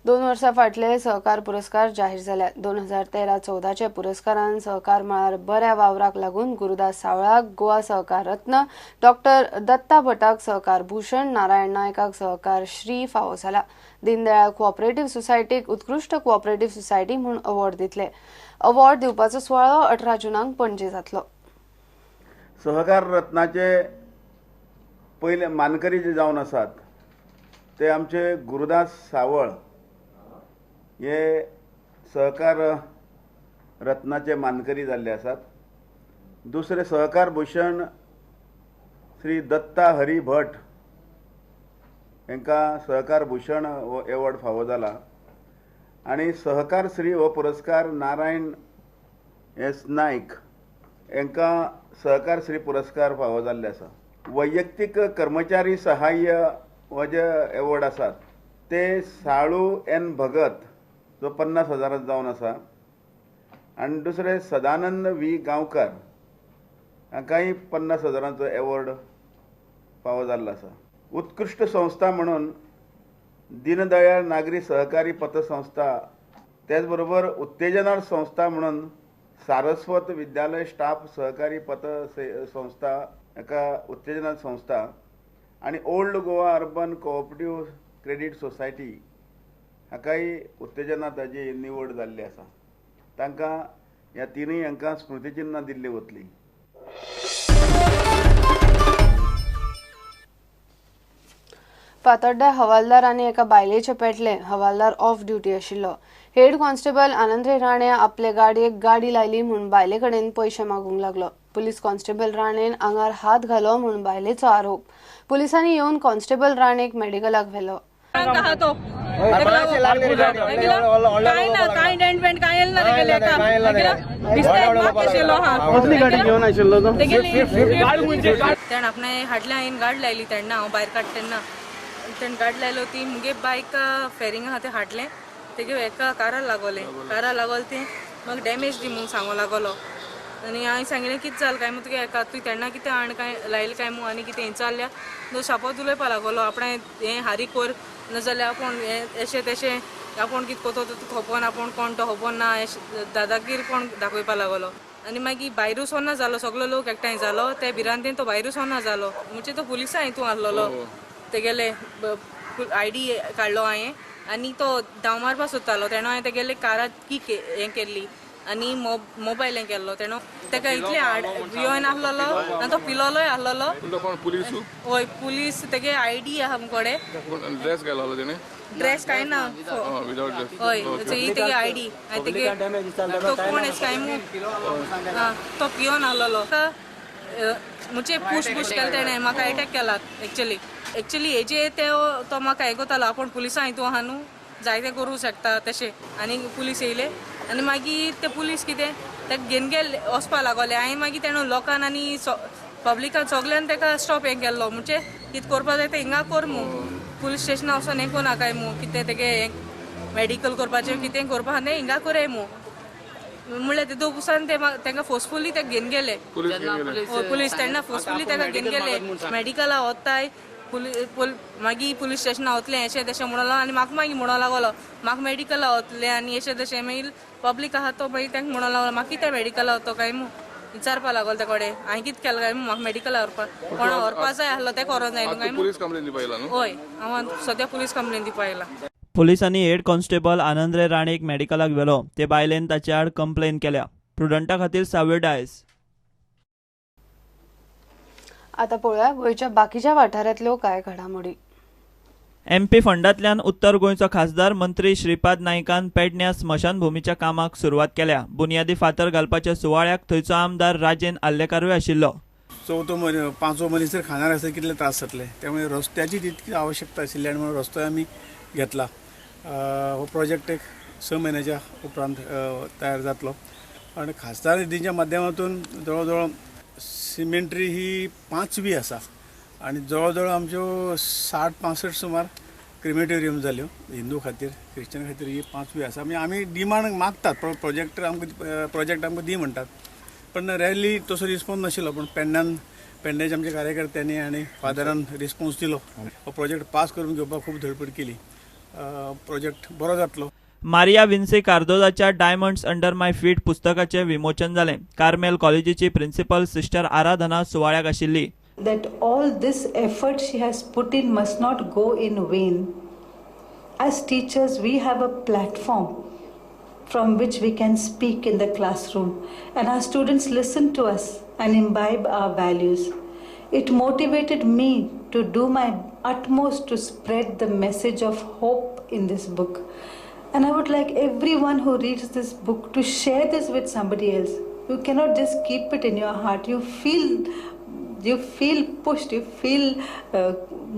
2 वर्सां फाटले सहकार पुरस्कार जाहीर जाल्यात. 2013-14 पुरस्कारान सहकार मळार बऱ्या वावराक लागून गुरुदास सावळाक गोवा सहकार रत्न, डॉक्टर दत्ता भटाक सहकार भूषण, नारायण नायकाक सहकार श्री फावो जाला. दीनदयाळ कोऑपरेटिव्ह सोसायटीक उत्कृश्ट कोऑपरेटिव्ह सोसायटी म्हूण अवॉर्ड दितले. अवॉर्ड दिवपाचो सुवाळो 18 जूनाक पणजे जातलो. सहकार रत्नाचे पयले मानकरी जे जावन आसात ते आमचे गुरुदास सावळ हे सहकार रत्नाचे मानकरी जाल्ले आसात. दुसरे सहकार भूषण श्री दत्ता हरी भट हांकां सहकार भूषण हो एवॉर्ड फावो जाला आनी सहकार श्री हो पुरस्कार नारायण एस नायक हांकां सहकार श्री पुरस्कार फावो जाल्ले आसा. वैयक्तीक कर्मचारी सहाय्य हो जे एवॉर्ड आसात ते साळू एन भगत जो 50,000 जावन आसा आनी दुसरे सदानंद वी गांवकार हांकांय 50,000 एवॉर्ड फावो जाल्लो आसा. उत्कृश्ट संस्था म्हणून दीनदयाळ नागरी सहकारी पतसंस्था, त्याचबरोबर उत्तेजनार्थ संस्था म्हणून सारस्वत विद्यालय स्टाफ सहकारी पत संस्था एका उत्तेजनार्थ संस्था आनी old Goa urban cooperative credit society हाकाय उत्तेजनार्थाची निवड जाल्ली आसा. तांकां ह्या तिनूय हांकां स्मृतिचिन्हां दिल्ली वतली. फातोड्ड्या हवालदार आनी एका बायलेचे पेटले. हवालदार ऑफ ड्युटी आशिल्लो. हेड कॉन्स्टेबल आनंदरे राणे आपले गाडयेक गाडी लायली म्हूण बायले कडेन पयशे मागूंक लागलो. पुलीस कॉन्स्टेबल राणेन आंगार हात घालो म्हूण बायलेचो आरोप. पुलिसांनी येवन कॉन्स्टेबल राणेक मेडिकलाक व्हेलो. गाडी लायली तेन्ना हांव भायर काडटा तेन्ना तेणें गाडी लायलो ती मुगे बायक फेरींग आहा तें हाडलें तेगे एका कारार लागोलें. कारार लागोलें तें म्हाका डॅमेज दी म्हणून सांगो लागलो आनी हांवें सांगलें कितें जालें काय म्हूण तुगे एका तुवें तेन्ना कितें हाण काय लायलें काय म्हूण आनी कितें हें जाल्या तो शापोत उलोवपा लागलो. आपणें हें हारी कोर नाजाल्यार आपूण हें अशें तशें आपूण कितें कोतो तुका खबर आपूण कोण तो खबर ना अशें दादागीर कोण दाखोवपा लागलो. आनी मागीर भायरूच वचना जालो, सगलो लोक एकठांय जालो ते भिरांतेन तो भायरूच वचना जालो. म्हणजे तो पुलिसां हितून आहलोलो तेगेले I D काडलो हांवें आनी तो धांव मारपा सोदतालो तेणो हांवें तेगेले काराक की हें केल्ली आनी मोबायल हें केल्लो तेणो तेका इतलें भियोन आहलोलो आनी तो पिलोलोय आहलोलो. हय पुलीस तेगे I D आहा मुकोडे. ड्रेस घालो तेणे? ड्रेस कांय ना. हय ही तेगे I D आनी तेगे तो कोण एस काय म्हूण तो पियोन आहलोलो. म्हणजे पुश पुश केलें तेणें म्हाका एटॅक केला. एक्चुअली एक्चुअली हेजे ते तो म्हाका आयकतालो आपूण पुलिसां हितून आहा न्हू जायते करूं शकता तशें. आनी पुलीस येयले आनी मागीर ते पुलीस कितें ताका घेवन गेले वचपा लागोले. हांवें मागीर तेणें लोकान आनी पब्लिकान सगल्यान ताका स्टॉप हें केल्लो. म्हणजे कितें करपा जाय तें हिंगा कर म्हूण, पुलीस स्टेशनार वचोन हें कोना काय म्हूण, कितें तेगे मेडिकल करपाचें कितें करपा आहा तें हिंगा करय म्हूण. म्हणल्यार ते दोग दिसान ते तांकां फोर्सफुली ते घेवन गेले. पुलीस तेन्ना फोर्सफुली ताका घेवन गेले मेडिकला वताय मागीर पुलीस स्टेशनार वतलें अशें तशें म्हणलो आनी म्हाका मागीर म्हणो लागलो म्हाका मेडिकला वतलें आनी अशें तशें. मागीर पब्लीक आहा तो मागीर तांकां म्हणो लागलो म्हाका कितें मेडिकला वतो काय म्हूण विचारपा लागलो ते कडेन हांवें कितें केलें काय म्हूण म्हाका मेडिकला व्हरपा कोणा व्हरपा जाय आसलो तें करोंक जाय न्हू काय म्हूण. हय हांव सद्या पुलीस कंप्लेन दिवपा आयला. पुलिसांनी हेड कॉन्स्टेबल आनंदरे राणेक मेडिकलाक व्हेलो. ते बायलेन ताचे आड कंप्लेन केल्या. प्रुडंटा खातीर साव्यो डायस. आता पळोवया गोंयच्या बाकीच्या वाठारांतल्यो कांय घडामोडी. एमपी फंडांतल्यान उत्तर गोंयचो खासदार मंत्री श्रीपाद नायकान पेडण्या स्मशानभूमीच्या कामाक सुरवात केल्या. बुनियादी फातर घालपाच्या सुवाळ्याक थंयचो आमदार राजेन आर्लेकारूय आशिल्लो. चवथो मनीस पांचवो मनीस जर खाणार आसता कितले त्रास जातले, त्यामुळे रस्त्याची तितकी आवश्यकता आशिल्ली आनी म्हणून रस्तो आमी घेतला. हो प्रोजेक्ट एक 6 म्हयन्याच्या उपरांत तयार जातलो आनी खासदार निधीच्या माध्यमातून जवळ जवळ सिमेंट्री ही 5वी आसा आनी जवळ जवळ आमच्यो 60-65 सुमार क्रिमेटोरियम जाल्यो हिंदू खातीर, क्रिश्चन खातीर ही 5वी आसा. म्हणजे आमी डिमांड मागतात, प्रोजेक्ट आमकां प्रोजेक्ट आमकां दी म्हणटात, पण रॅली तसो रिस्पॉन्स नाशिल्लो. पूण पेडण्यान पेडण्याच्या आमच्या कार्यकर्त्यांनी आनी फादरान रिस्पॉन्स दिलो. हो प्रोजेक्ट पास करून घेवपाक खूब धडपड केली. प्रोजेक्ट बरो जातलो. मारिया विन्सी कार्दोजाच्या डायमंड्स अंडर my feet पुस्तकाचें विमोचन जालें. कार्मेल कॉलेजीची प्रिन्सिपल सिस्टर आराधना सुवाळ्याक आशिल्ली. That all this effort she has put in must not go in vain. As teachers, we have a platform from which we can speak in the classroom, and our students listen to us and imbibe our values. It motivated me to do my utmost to spread the message of hope in this book. And I would like everyone who reads this book to share this with somebody else. You cannot just keep it in your heart. You feel pushed, you feel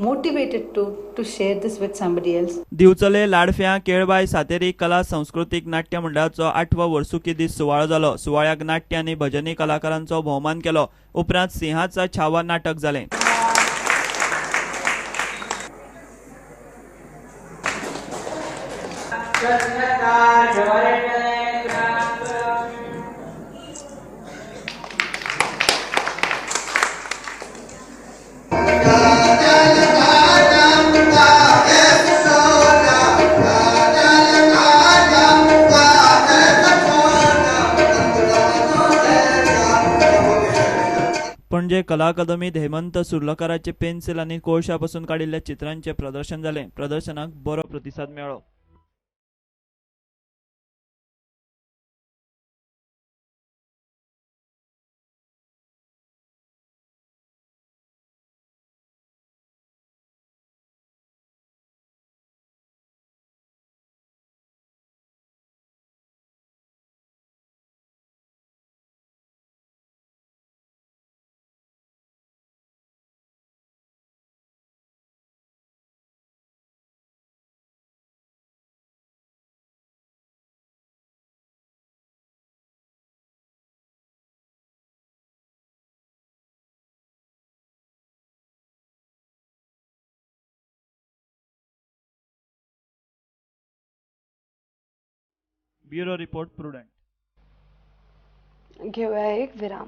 motivated to share this with somebody else. Divchale लाडफ्यां Kelbai Sateri कला सांस्कृतीक नाट्य मंडळाचो 8वो वर्सुकी दीस सुवाळो जालो. सुवाळ्याक नाट्य आनी भजनी कलाकारांचो भोवमान केलो. उपरांत सिंहाचा छावा नाटक जालें. पणजे कला अकादमीत हेमंत सुर्लकाराचे पेन्सिल आनी कोळशा पसून काडिल्ल्या चित्रांचे प्रदर्शन जालें. प्रदर्शनाक बरो प्रतिसाद मेळ्ळो. Bureau report, Prudent. घेऊया एक विराम.